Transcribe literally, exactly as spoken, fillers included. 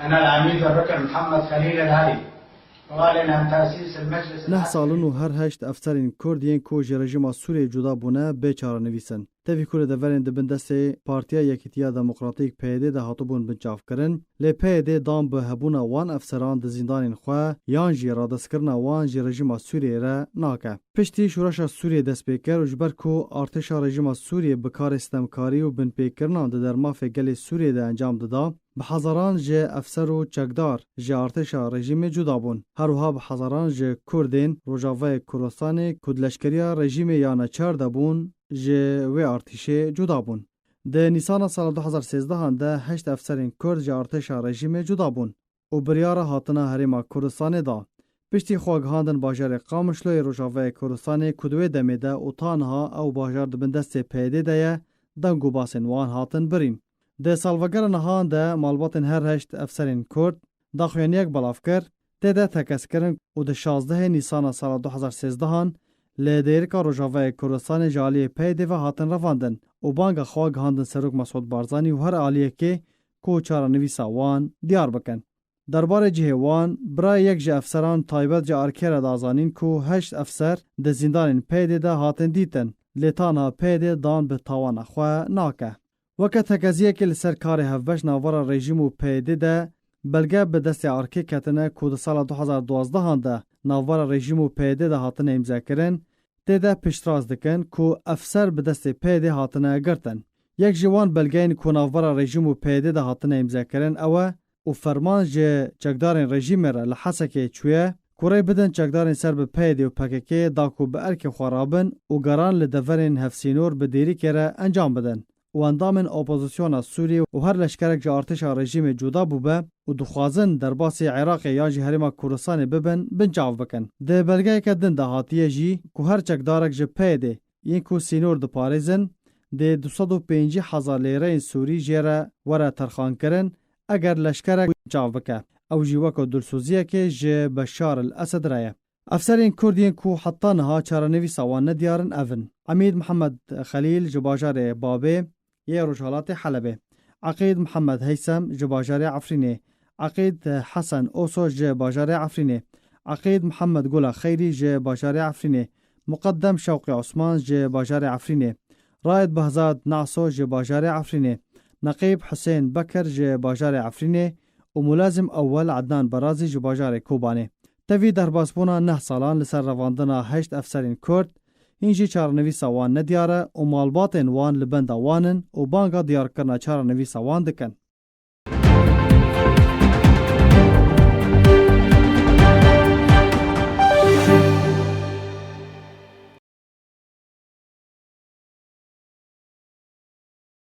أنا العميد الركن محمد خليل الهري، أعلن عن تأسيس المجلس Neh العسكري. Sal in û her heşt efserên Kurd yên ku ji rejîma Sûriyê cuda bûne bê çarenivîs in. Tevî ku li deverên di bin destê Partiya Yekîtiya Demokratîk P Y D de hatibûn binçavkirin, lê P Y D dan bi hebûna wan efseran di zîndanên xwe yan jî radestkirina wan ji rejîma Sûriyê re nake. Piştî şoreşa Sûriyê dest pê kir û ji ber ku artêşa rejîma Sûriyê bi karê sitemkarî û binpêkirinan di dermafê gelê Sûriyê de encam dida, bi hezaran ji efser û çekdar ji artêşa rejîmê cuda bûn. Her wiha bi hezaran ji Kurdên Rojavayê Kurdistanê ku di leşkeriya rejîmê ya neçar de bûn, ji wê artîşê cuda bûn. Di Nîsana sala du hezar sêzdehan de heşt efserên Kurd ji artêşa rejîmê cuda bûn û biryara hatina Herêma Kurdistanê da. Piştî xwe gihandin bajarê Qamişloyê Rojavayê Kurdistanê ku di wê demê de û ta niha ew bajar di bin destê P Y D de ye, deng û basên wan hatin birîn. Di salvegera nihan de malbatên her heşt efserên Kurd daxuyaniyek belav kir, tê de tekez kirin û di şazdehê Nîsana sala du hezar sêzdehan li Dêrika Rojavayê Kurdistanê ji aliyê P Y D ve hatin revandin û banga xwe gihandin Serok Mesûd Barzanî û her aliyekê ku çarenivîsa wan diyar bikin. Derbarê cihê wan, birayê yek ji efseran taybet ji arkê re da zanîn ku heşt efser di zîndanên P Y D de hatin dîtin, lê ta niha P Y D dan bi tawana xwe nake. Weke tekeziyekê li ser karê hevbeş navbera rejîm û P Y D de belge bi destê arkê ketine ku di sala du hezar duwazdehan de navbera rejîm û P Y D de hatine îmzekirin, tê de piştrast dikin ku efser bi destê P Y D hatine girtin. Yek ji wan belgeyên ku navbera rejîm û P Y D de hatine îmzekirin ew e û ferman ji çekdarên rejîmê re li Hesekê çûye ku rê bidin çekdarên ser bi P Y D û P K K da ku bi erkê xwe rabin û geran li deverên hevsînor bi Dêrikê re encam bidin û endamên opozisyona Sûriyê û her leşkerek ji artêşa rejîmê cuda bûbe û dixwazin derbasî Iraqê yan jî Herêma Kurdistanê bibin, binçav bikin. Di belgeyeke din de hatiye jî ku her çekdarek ji P Y D yên ku sînor diparêzin, dê du sed û pêncî hezar lêreyên Sûrî jê re were terxankirin, eger leşkerek çav bike. Ew jî weke dilsoziyekê ji Beşar el Esed re ye. Efserên Kurd yên ku heta niha çarenivîsa wan nediyar in ev in: Emîd Mihemed Xelîl ji bajarê Babê yê Rojhilatê Helebê, Eqîd Mihemed Heysem ji bajarê Efrînê, Eqîd Hesen Oso ji bajarê Efrînê, Eqîd Mihemed Gula Xeyrî ji bajarê Efrînê, Muqeddem Şewqî Osman ji bajarê Efrînê, Raed Behzad Naso ji bajarê Efrînê, Neqîb Husên Bekir ji bajarê Efrînê û Mulazim Ewwel Ednan Berazî ji bajarê Kobanê. Tevî derbasbûna neh salan li ser revandina heşt efserên Kurd, hîn jî çarenivîsa wan nediyar e û malbatên wan li benda wan in û banga diyarkirina çarenivîsa wan dikin.